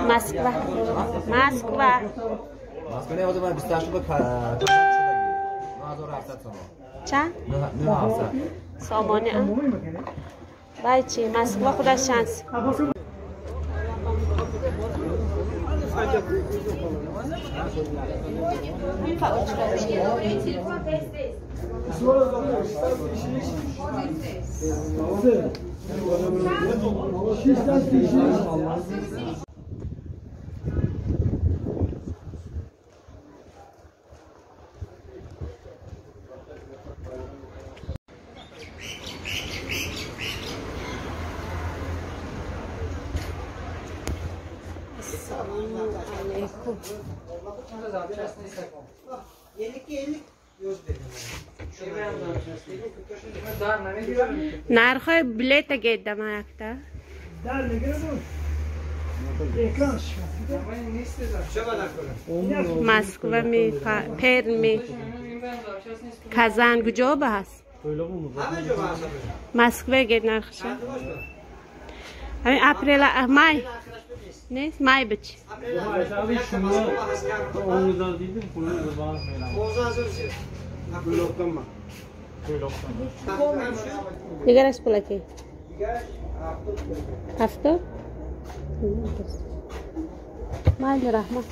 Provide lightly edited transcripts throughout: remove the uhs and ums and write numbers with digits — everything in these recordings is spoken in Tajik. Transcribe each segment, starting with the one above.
Москва. Москва. Москва не ҳозир ман 28 ба 9700 сомон. Чанд? 9700. Сомони а? Вай чи? Москва худаш чанд? Алейкум. Нархои билета геддама якта. Москва ми, Перми, Казан куҷо ба ҳаст? Москва гед нархша. Ҳамин апрела, май. Нест, май бич. Дигараш пулаки? 70? Майли, раҳмат.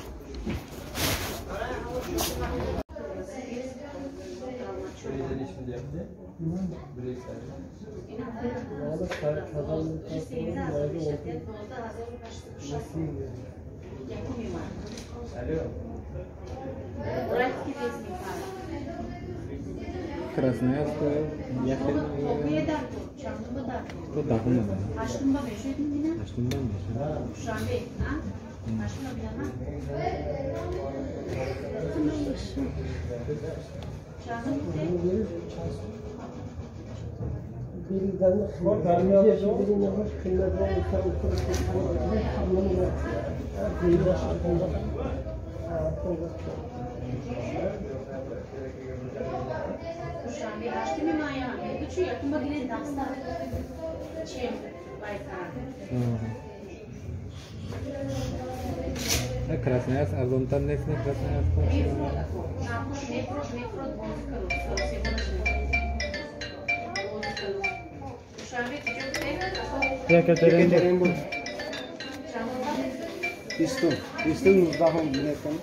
Красноярск, ехали. Красноярск, арзонтар нест, не Красноярск. Екатеринбург. Истун. Истун 19 билетом.